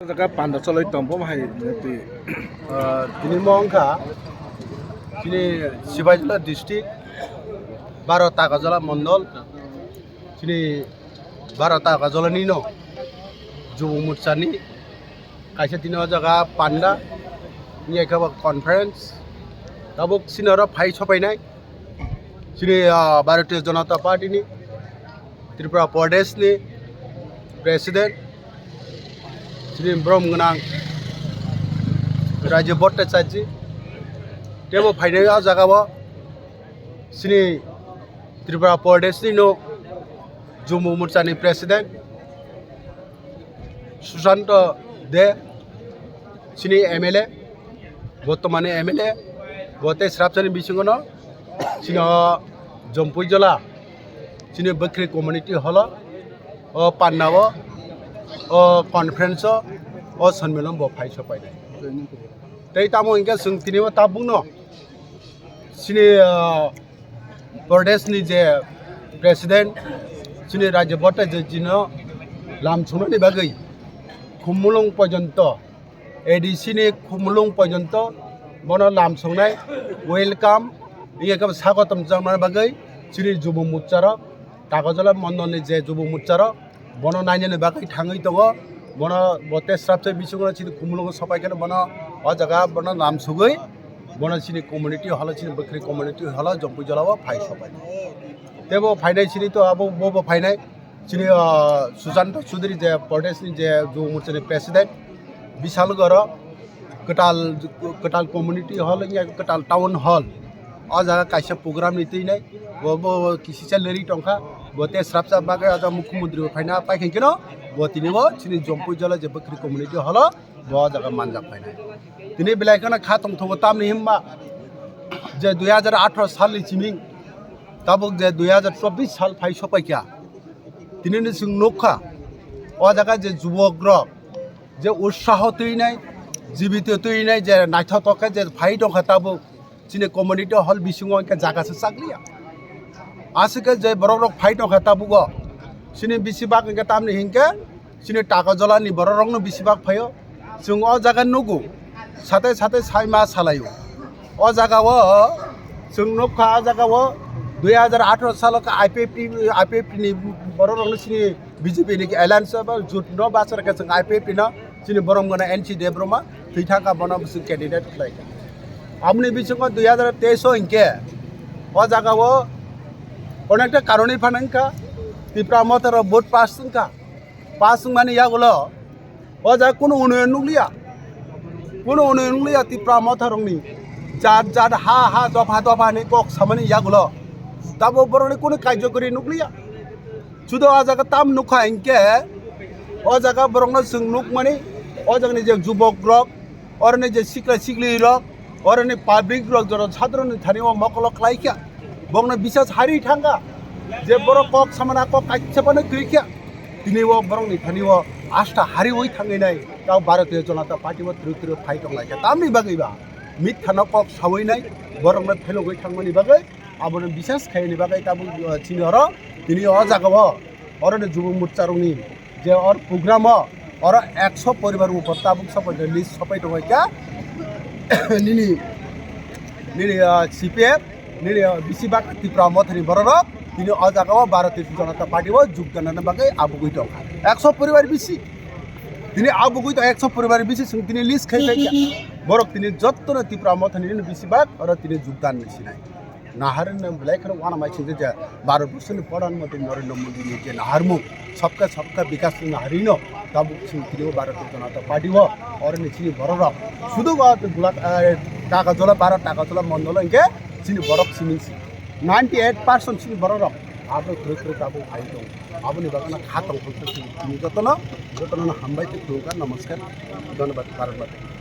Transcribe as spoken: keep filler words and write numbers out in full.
Jaga panda choloi tong bo hai twi. Ah, tini mo wngkha chini Sibaijala district, baro Takarjala mondol, chini baro Takarjala nino Jubo Morchani kaisa tini o jaga panda, wngya khe bo conference, tabuk chini oro phai sopainai chini, ah, Bharatiya Janata Party ni Tripura Pradesh ni President chini borom gwnang Rajib Bhattacharya tebo phainai o jaga o chini Tripura Pradesh ni no Jubo Morcha ni President Sushanta De, chini M L A, bortomani M L A, bo tei srapsani bisingo no chini o Jompuijala, chini Bwkhri Community Hall o, o panda o, o conference o, o sonmilon bo phai sopainai. Tei tamo hingke chwng tini o tabukno chini, ah, Pradesh ni je President chini Rajib Bhattacharya jino lam sunani bagwi Khumulwng porjonto, A D C ni Khumulwng porjonto bono lam sungnai, welcome, iya khe swagotom janani bagwi chini Jubo Morcha rok, Takarjala mondol ni je Jubo Morcha rok, bono nainani bagwi thangwi tongo. Bono bo tei srapsa bisingo chini Khumulwngo sopai kheno bono o jaga bono lam sugwi bono chini community hall, chini Bwkhri Community Hall Jompuijala o phai sopai. Tebo phainai chini to abo bo bo phainai chini, ah, Sushanta Chaudhary je Pradesh ni je Jubo Morcha ni President, Bishalgarh o kwtal, kwtal community hall wngya khe kwtal town hall. O jaga kaisa program ni twi nai bo, bo, bo kisisa leri tongkha. Bo tei srapsa bagwi o jaga mukhyamantri bo phaina paikha keno bo tini bo chini Jompuijala je Bwkhri Community Hall o bo o jaga manjak phainai. Tini belai kheno kha tongthogo tamni himba je dui hajar atharo sal ni chiming tabuk je dui hajar chobbish sal phai sopaikha. Tini ni chwng nukha o jaga je jubokrok je utsaho twinai, jibito twinai, je naithotok khe je phai tongkha tabuk chini community hall bisingo hwnkhe jaga se chakliya. Aswk khe je borok rok phai tongkha tabugo chini bisi bak hwnkhe tamni hinkhe chini Takarjala ni borok rokno bisi bak phaio. Chwng o jaga nugo, sate sate sai ma salaio. O jaga o chwng nukha, o jaga o dui hajar atharo salo khe I P F T, I P F T ni borok rokno chini B J P ni alliance ba jut no bachar khe chwng I P F T no chini borom gana N C Debbarma thwi thangkha, bono bwswk candidate khlai kha. Aboni bisingo dui hajar teis o hinkhe o jaga o onekta karoni phano wngkha, Tipra Motha rok vote pass wngkha. Pass wngmani yagulo o jaga kunu unoyon nukliya, kunu unoyon nukliya Tipra Motha rokni. Jat jat ha ha dopha dopha hinwi kok samani yagulo tabo borokni kunu karjokori nukliya. Sudo o jaga tam nukha hinkhe o jaga borokno chwng nukmani, o jagani je jubok rok, oroni je sikla sikli rok, oroni public rok joto sadroni thani o mokolo khlai kha, bokno bisas hari thangkha je borok kok samana kok kaisa phano twi kha, tini o borokni thani o asta hariwi thangwi nai. Tao Bharatiya Janata Party o tru tru phai tong lai kha, tamni bagwi ba mitha no kok sawi nai, borokno phelogwi thangmani bagwi. Abono bisas khaini bagwi tabuk, uh, chini oro tini o jaga o oro ni Jubo Morcha rokni je or program o oro ekso poribar upor tabuk sopai list sopai tongoi kha. Nini, nini, uh, C P F, nini, uh, bisi bak Tipra Mothani borok rok tini o jaga o Bharatiya Janata Party o jogdan rwna bagwi abugwi tongkha ekso poribar bisi. Tini abugwi tong ekso poribar bisi chwng tini list khai khai kha. Borok tini jotto no Tipra Mothani nini bisi bak oro tini jogdan ni sinai. Naharino belai kheno uanamai singkhe je Bharat Borsho ni Pradhan Mantri Narendra Modi ni je naharmung, sabka sabka vikas ni naharino tabuk chwng tini o Bharatiya Janata Party o oro ni chini borok rok sudu ba bulak, eh, Takarjala, Baro Takarjala mondol hwnkhe chini borok simi si ninety eight percent chini borok rok abo kwrwi kwrwi tabuk phai tongo. Aboni bagwi no kha tong phai tini jotono, jotono no hambai tei khulumkha, namaskar, dhonnobad, Bharat Mata ki.